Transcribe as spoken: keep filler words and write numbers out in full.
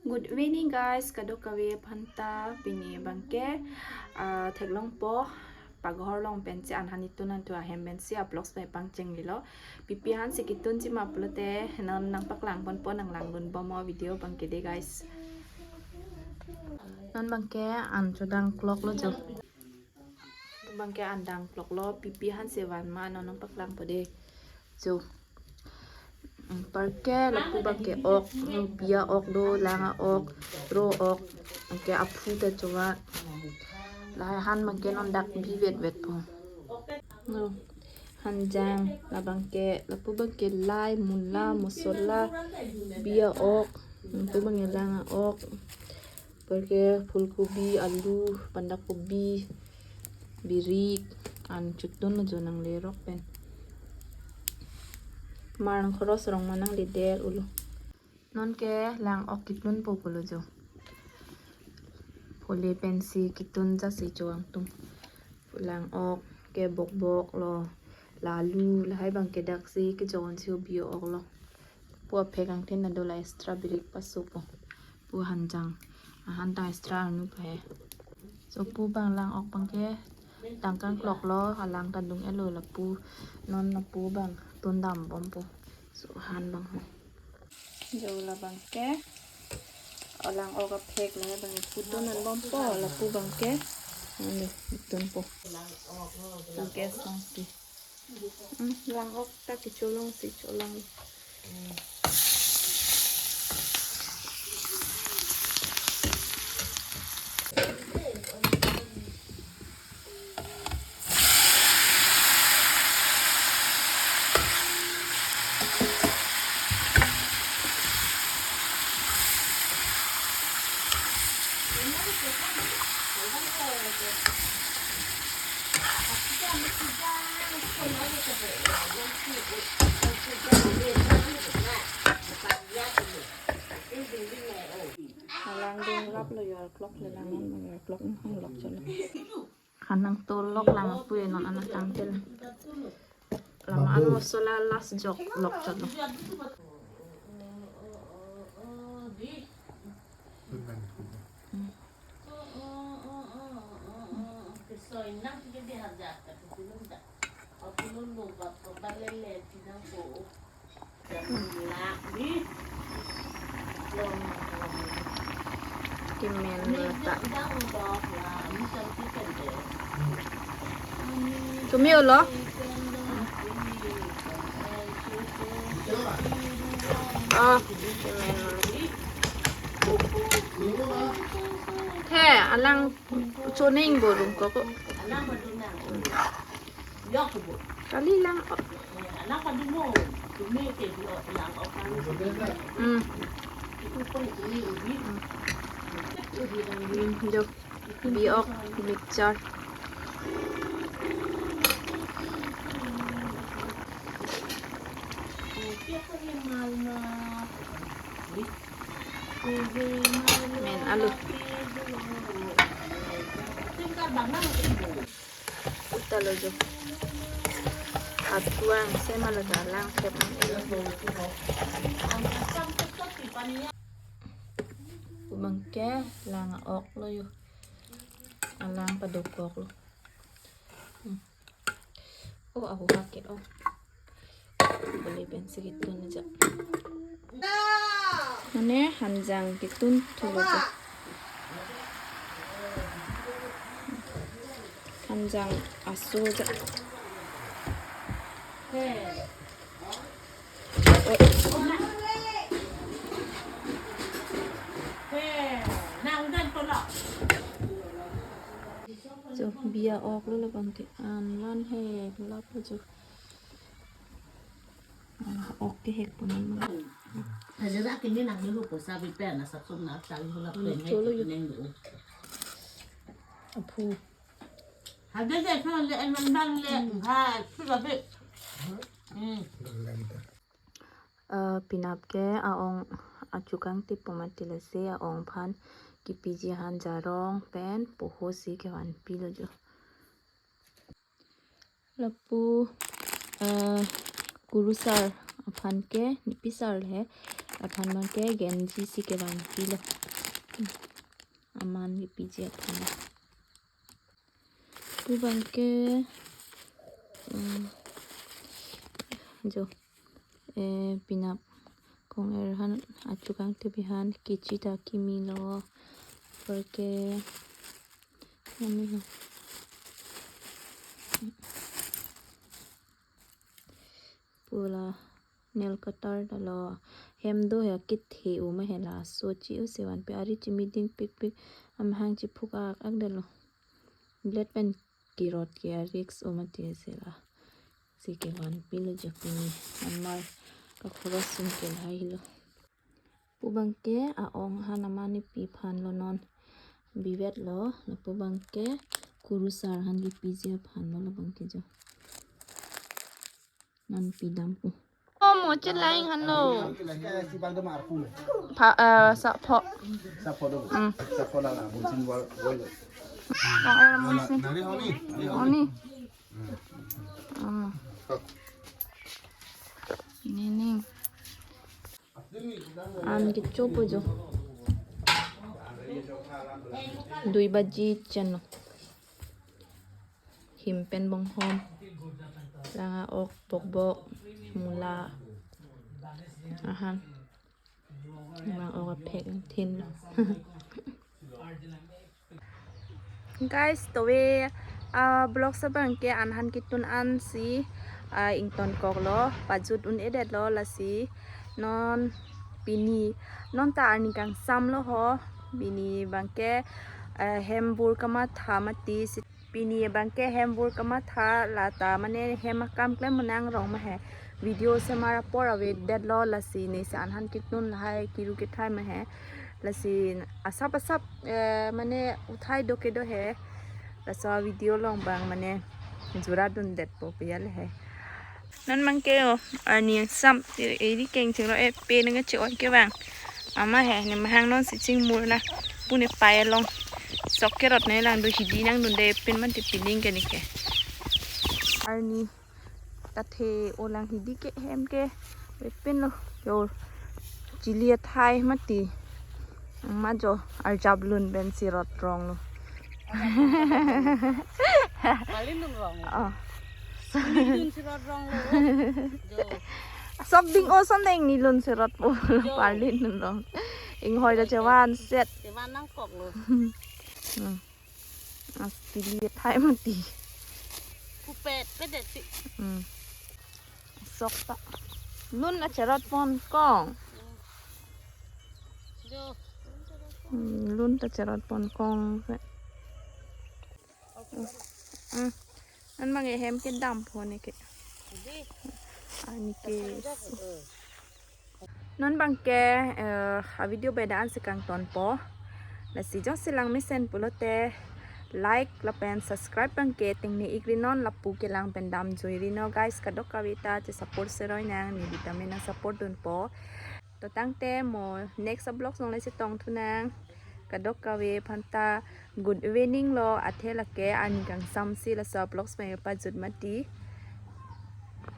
Good evening guys, kadokave aphanta. Pini abangke ah, theklongpo, paghor along pensi an han itun an tu ahem pensi vlogs pai pangchenglilo. Pipi hansi kitunji ma pulote non nangpaklang ponpo, nang langdun bom o video abangke de guys. Non abangke an chodang kloklo jo. Abangke an dang kloklo, pipi hansi van ma non nangpaklangpo de. Jo. Anparke lapu abangke ok, bia ok do, lang a-ok, ro ok, anke aphu ta chova. Lahai han abangke non dak bi vetvetpo. No. Hanjang, labangke, lapu abangke lai, mula, mosola, bia ok, lapu abangke lang a-ok. Anparke phulkobi, alu, bandakobi, birik, an chotun jo nanglerok pen. Mar nang khoros rong ma nangleder ulo. Nonke lang ok kitunpo pulo jo. Phule pensi kitun jasi choang tum. Lang ok ke bokbok lo, la alu, lahai abangke daksi kejonsi bia ok lo. Pu aphek angthin nado la extra birik pasopo. Pu hanjang ahan ta extra anu pahe. So pu abang lang ok abangke tangkang kloklo, alang ta dung-etlo lapu, non lapu abang tun dam bompo. So han abang ho. Jo labangke alang ok aphek lahai abang pu tun an bompo, lapu abangke. Ani tunpo. Gas nangpi. Hmm, lang ok ta kecholongsi cholang. Alang ding laplo, yor klokle lang non, yor klok nang lok cholo. Khanang tolok lang pu non anak tangtel. Lama an mosola last jok lok cholo. Kemen letak. Tumi ulo? Oh, kemen. He, alang choning borung koko. Kali lang. Hmm. Hmm, jo. Bi ok mixture. Men alu. Uta lo jo. Atuang sema lo ta lang sep. Pu abangke lang ok lo jo. Alang padokok lo. Hmm. Oh, ahuha ke, oh. Beli pensi kitun aja. Mane hanjang kitun thulo aja. Hanjang aso aja. Oi. Jo, bia ok lo labangke an lan he lap jo. Ah, ok kehek pu non. Hajira kini nang nilu poisa bipen na sapsum na sang hula pen he cholo yo. Neng do. Aphu. Hajira je so le en man bang le. Hmm. Ha, sudah be. Hmm. Eh, penap ke a-ong achukang tip pu mati lasi a-ong aphan kipiji han jarong pen poho si kevanpi lo jo. Lapu, eh, kurusar aphan ke nipisar le aphan abangke genji si kevangpilo. Hmm. Aman kepiji aphan. Pu abangke, hmm, jo, eh, penap kong-er aphan, achukang tepi aphan, kechi ta kimilo. Apor ke, ani ha. Pu la nail cutter ta lo. Hem do he kethe-o ma he, laso chi-o si vanpe, ari chimiding pikpik, amahang chiphuk ak ak detlo. Blade pen kerot ke a-risk o mati si la. Si kevanpilo jo pini. Amar kakhoros sum ke lahai lo. Pu abangke a-ong aphan aman nepi aphan lo non. Bivetlo, lapu abangke kurusar aphan kepiji aphan lo, labangke jo. Non pidam pu. Oh, mo chelang aphan lo. Pha, eh, sapho. Sapho do. Hmm. Sapho la la, bunsin wal, wal. Oh, eh, mo si. Nari honi, nari honi. Oni. Hmm. Ini ning. An kecho pu jo. Dui baji chen lo. Him pen bonghom. Langa ok bokbok. Mula. Ahan. Langa ok aphek thin lo. Guys, towe, ah, vlog abangke anhan ketun an si, ah, ingtonkoklo, pajut un-edetlo lasi, non pini, non ta arni kangsam lo ho, pini abangke, ah, hem bur kamatha mati si, pini abangke hem bur kamatha lata mane hem akam klem nang rong ma he. Video semar apor avedetlo lasi ne si anhan ketun lahai kiru kethai ma he. Lasi asap asap, eh, mane uthai do kedo he. Laso video along abang mane jura dundetpo piyal he. Non abangke o, arni kangsam, eri kengcheng lo, eh, pe nang che-oi ke abang. Ama he, ne mahang non si chingmur na, pune pai along. Sok kerot ne lang do hidi nangdunde pin mati piling ke ne ke. Arni. Tathe olang hidi ke hem ke. Wepin lo. Yo. Chili athai mati. Ma jo arjap lun pen si rot rong lo. Palin lun rong lo. Oh. Lun si rot rong lo. Jo. Sok ding o sondeng ni lun si rot po. Jo. Palin lun rong. Inghoi ta chevan set. Chevan nangkok lo. Hmm. As chili athai mati. Kupet pedet si. Hmm. Sok ta. Lun ta cherot pon kong. Jo. Hmm, lun ta cherot pon kong. Hmm. An abang hem kedam pon ne ke. Di. Ani ke. Eh. Non abangke, eh, a-video beda an si kangtonpo. Lasi jongsi lang mesen pulote like lapen subscribe abangke tengne ik ri non, lapu kelang pen damjui ri non guys, kadokave ta che support seroi nang, ne vitamin nang support dunpo. To tangte mo next vlog along le chetong thu nang. Kadokave aphan ta good evening lo, athe lake arni kangsam si laso vlogs pen pajut mati.